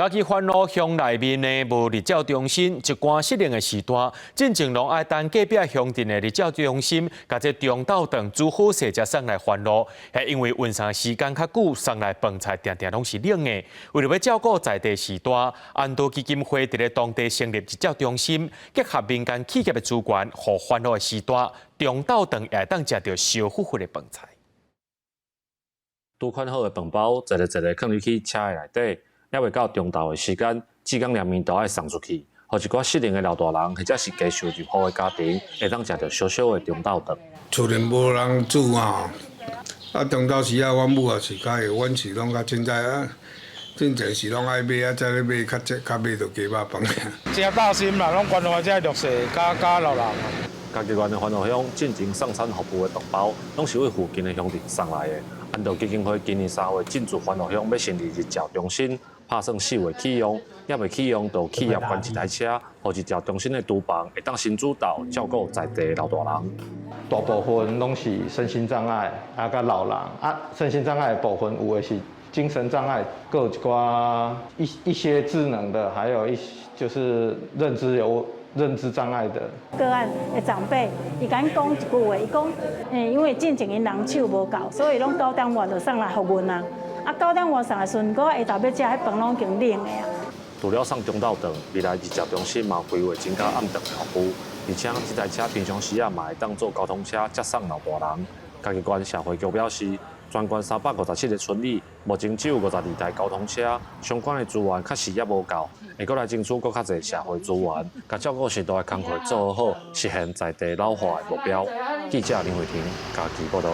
嘉義番路鄉內面呢無日照中心，一寡失能的序大，進前攏愛等隔壁鄉鎮的日照中心，共這中晝頓煮好勢才送來番路。係因為運送的時間較久，送來飯菜定定攏是冷的。為著欲照顧在地序大，安道基金會佇咧當地成立日照中心，結合民間企業的資源，予番路的序大中晝頓也會當食著燒乎乎的飯菜。拄款好的飯包，一个一个囥入去車的內底。猶未到中晝的時間，煮工連麵都愛送出去，予一寡失能的老大人或者是低收入戶的家庭，會當食著燒燒的中晝頓。厝內無人煮吼，啊中晝時啊，阮母也是較會，阮是攏較凊彩啊，進前是攏愛買啊，才咧買較濟較買著雞肉飯。誠擔心啦，攏關懷這弱勢佮佮老人。嘉義縣的番路鄉進前送餐服務的飯包，攏是對附近的鄉鎮送來的。安道基金會今年3月進駐番路鄉，欲成立日照中心，拍算4月啟用，猶未啟用，就企業捐一台車，予日照中心的廚房會當先主導照顧在地的老大人。大部分攏是身心障礙，啊，佮老人啊，身心障礙的部分有的是精神障礙，閣有一寡一些智能的，還有一些就是認知有認知障礙的。個案的長輩，伊共阮講一句話，伊講，因為進前𪜶人手無夠，所以攏9點外就送來予阮啊。啊，9點外送的時陣，閣下晝欲食，彼飯攏已經冷的啊。除了送中晝頓，未來日照中心嘛規劃增加暗頓的服務，而且這台車平常時啊嘛會當做交通車接送老大人。嘉義縣社會局表示，全縣357個村里，目前只有52台交通車，相關的資源確實猶無夠，會閣來爭取閣較濟社會資源，共照顧序大的工課做好，實現在地老化的目標。記者林慧婷嘉義報導。